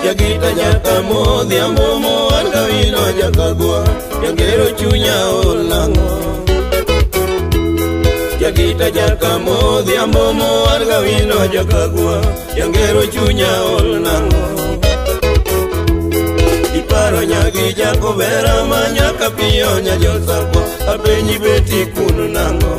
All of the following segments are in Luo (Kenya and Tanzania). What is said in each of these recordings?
Jagita jakamodhi ambomo an gawino jakagwa jangero chunya olang'o. Jagita jakamodhi ambomo an gawino jakagwa jangero chunya olang'o. Iparo nyagi jakobera ma nyaka piyo nyajosakwa apenji beti kunu nang'o.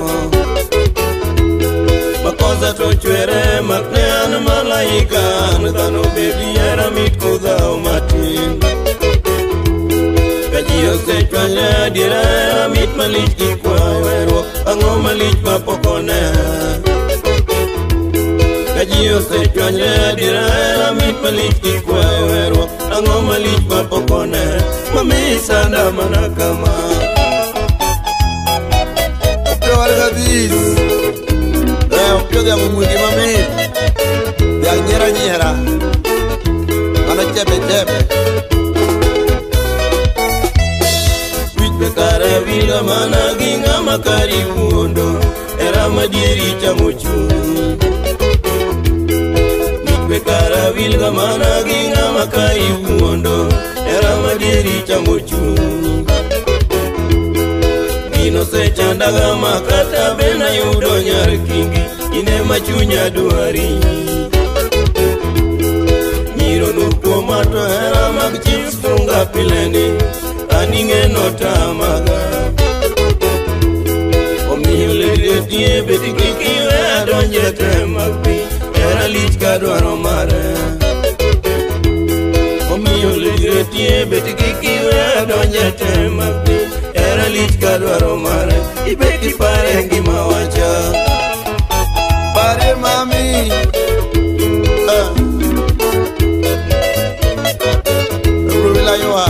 Makosa to chwere makne an malaika an dhano bedi hera mit kudhao matin. Ka ji osechwanyre adiera hera mit malich kikwayo weruok ang'o malich mapok one. Ka ji osechwanyre adiera hera mit malich kikwayo weruok ang'o malich mapok one. Mami sanda mana kama. Opiyo Opiyo dhiang' omwegi mamit. Dhiang' nyiero nyiera. Mano chebe chebe. Wich be kare wilga mana gi ng'ama kari wuondo. Hera madieri chamo chuny. Wich be kare wilga mana gi ng'ama kari wuondo. Hera madieri chamo chuny. Gino osechandaga ma kata be nayudo nyar kingi. Ine machunya dwari. Nyiro nur kuoma to hera mag chief sunga pileni. An ing'eno tamaga. Omiyo letie beti kik iwe adonje tem mag pi. Hera lich ka dwaro mare. Omiyo letie beti kik iwe adonje tem mag pi. Hera lich ka dwaro mare. Ibet ipare ngima wacha. Pare mami. Rubila yoa.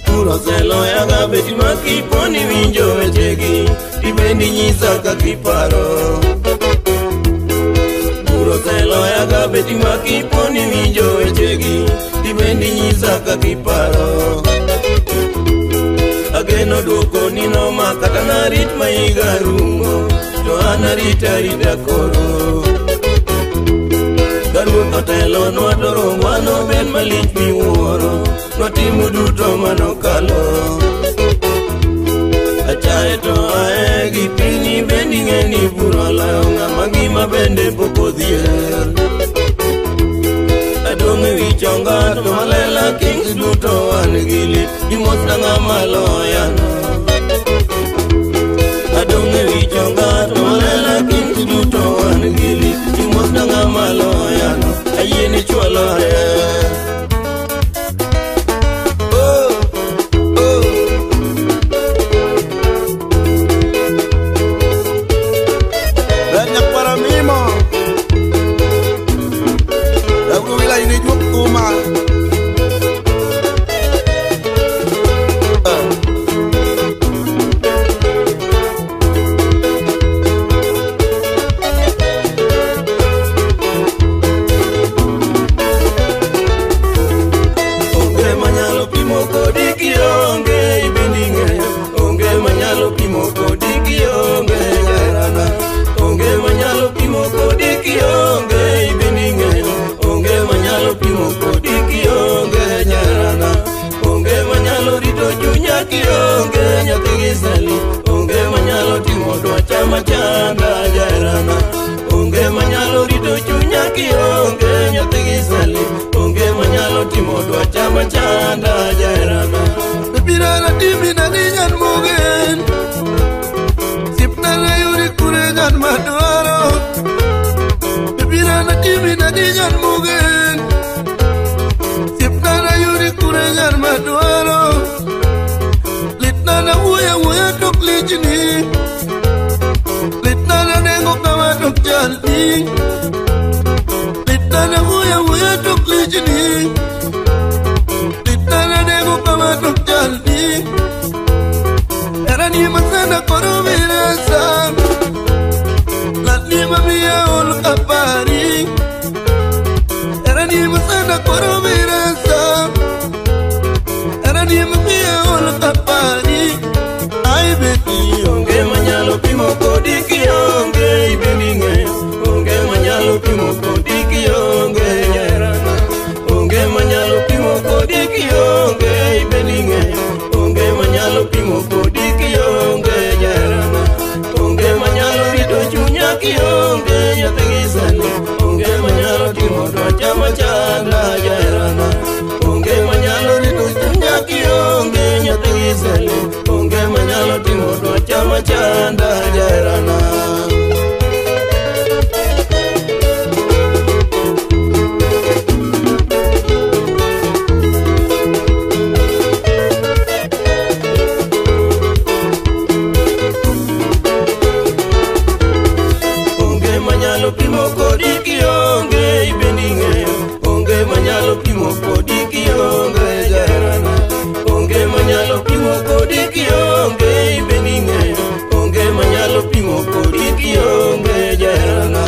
Puro oseloyaga beti makiponi winjo wechegi. Tibendi nyisa kakiparo. Puro oseloyaga beti makiponi winjo wechegi. Tibendi nyisa kakiparo. Ageno duoko nino ma kata narit ma higa rumo. To an arita arita koro. Ka ruoth otelonwa to rombwa nobed malich miwuoro. Nwatimo duto manokalo. Achaye to ae gi pinyi bende ing'e ni bura oloyo ng'ama ngima bende pok odhier. Adong' ewi chonga to malela kings duto wan gi lit. Gimosna ng'ama loyano. Adong' ewi chonga to malela kings duto wan gi lit. Gimosna ng'ama loyano. Ayie ni chwalore. Oh, oh. Nyakwara mimo. Rubila in ijuok thuma. Onge manyalo pimo kodi kionge ibendi ing'eyo. Onge manyalo pimo kodi kionge jaherana. Onge manyalo pimo kodi kionge ibendi ing'eyo. Onge manyalo pimo kodi kionge jaherana. Onge manyalo rito chunya kionge nyathi gi sali. Onge manyalo timo dwacha machanda jaherana. Onge manyalo rito chunya kionge nyathi gi sali. Onge manyalo timo dwacha machanda jaherana. Bibirana timina ni nyan mugen. Sipnana yuri kure nyan madwaro. Bibirana timina ni nyan mugen. Sipnana yuri kure nyan madwaro. Litnana wuya wuya tok lijni. Litnana nengo kama tok jalni. Litnana wuya wuya tok lijni. Dichni Ditana nego kama jaldi Erani masana koro virasa Latni mamia ol kapari Erani masana koro virasa Erani mamia ol kapari Ai beti onge manyalo pimo kodi kionge ibendinge onge manyalo pimo kodi kionge yarana onge manyalo pimo kodi kionge ibendinge onge manyalo pimo kodi kionge yarana onge manyalo rito chunya kionge nyathi onge manyalo timo dwacha machanda yarana onge manyalo rito chunya kionge nyathi onge manyalo timo dwacha machanda yarana. Onge manyalo pimo kodi kionge ibendinge onge manyalo pimo kodi kionge jarana onge manyalo pimo kodi kionge ibendinge onge manyalo pimo kodi kionge jarana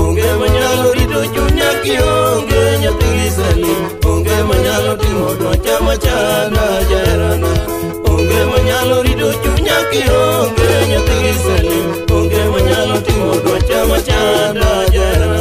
onge manyalo rito chunya kionge nyathi gisani onge manyalo timo dwacha machanda jarana onge manyalo rito chunya kionge nyathi gisani onge manyalo timo dwacha machanda jarana.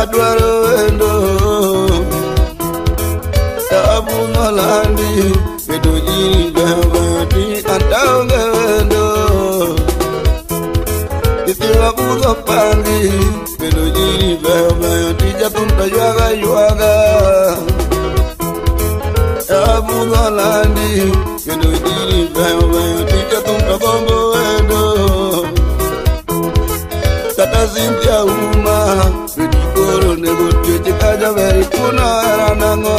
Adwaro wendo Abudho landi Bedo jiri beyo beyo ti anta onge wendo Itiwa budho pangi Bedo jiri beyo beyo ti jathum to ywaga ywaga Abudho landi Bedo jiri beyo beyo ti jathum to gombo wendo Kata Cynthia uma Bedi koro nego tweche ka jaber ikuno hera nang'o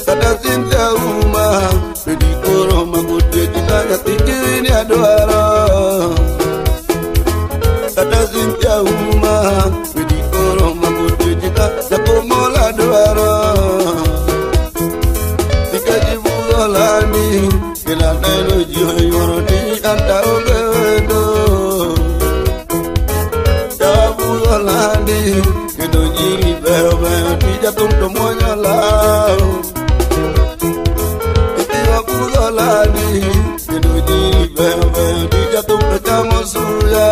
Kata Cynthia uma Bedi koro mago tweche ka nyathi kiwini adwaro Kata Cynthia uma Bedi koro mago tweche ka jakomola adwaro Nikech ibudho landi Kendo aneno ji oyuoro ni anta onge wendo Landi kendo nyiri beyo beyo ti jathum to muonyo law Itiwa budho landi kendo nyiri beyo beyo ti jathum to chamo suya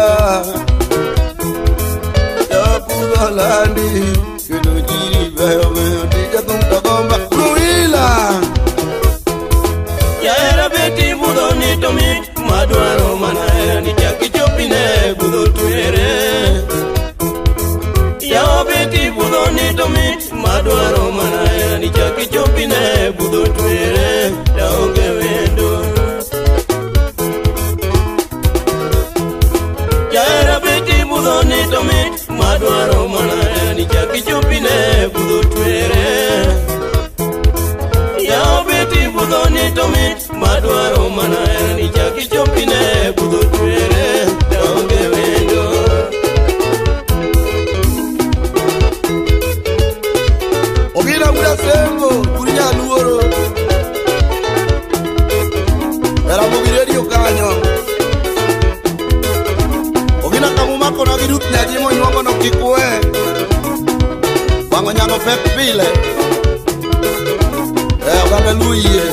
Jabudho landi kendo nyiri beyo beyo ti jathum to gomba Ruila Jahera beti budho ni to mit madwaro mana hera ni chak ichopine budho twere Yawa beti budho ni to mit madwaro mana hera ni chak ichopine budho twere taonge wendo Jahera beti budho ni to mit madwaro mana hera ni chak ichopine budho twere Yawa beti budho ni to mit madwaro mana hera ni chak ichopine budho twere taonge wendo Ogina wuda sembo urinya luoro Ramogi Radio kanyo Ogina kamumako na gi Ruth Nyajimo nyuongo no kik we Wang'o nyango pek pile Oganda Luo yie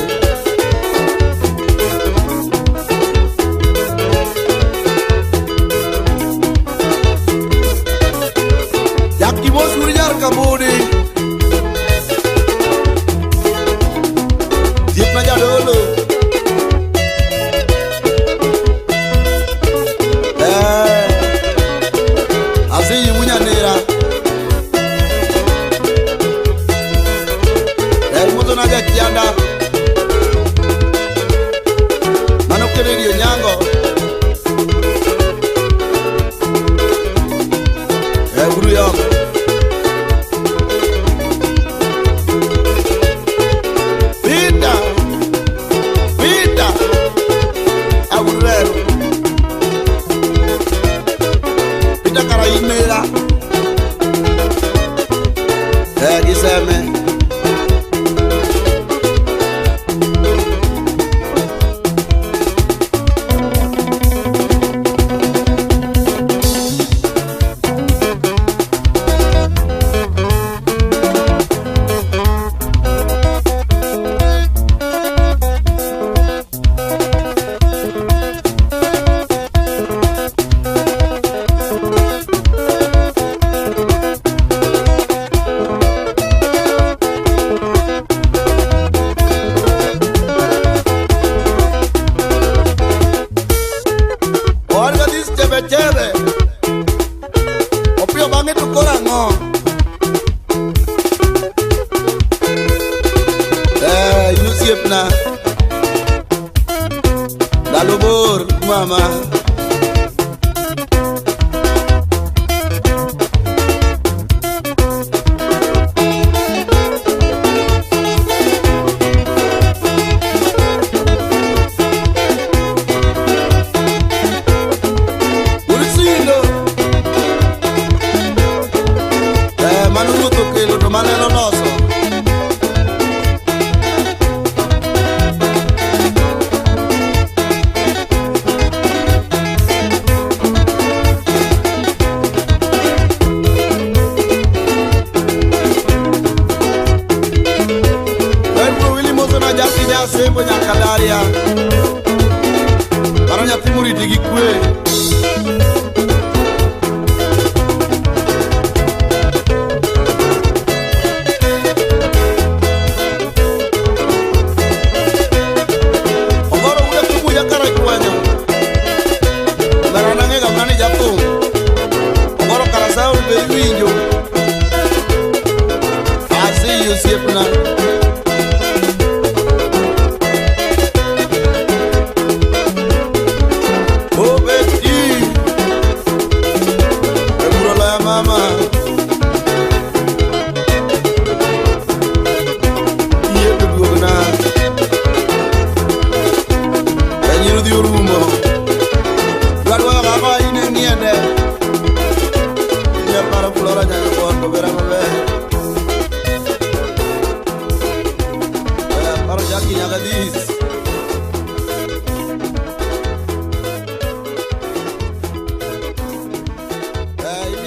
Jak imos uru nyar Kambudi Osiepna jadolo Aseyimu nyanera Imosona jachianda Mano Kennedy Onyango Buru yamo Peter Peter Awurero Peter kara imera Giseme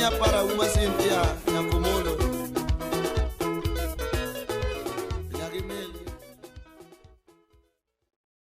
Miya para uma.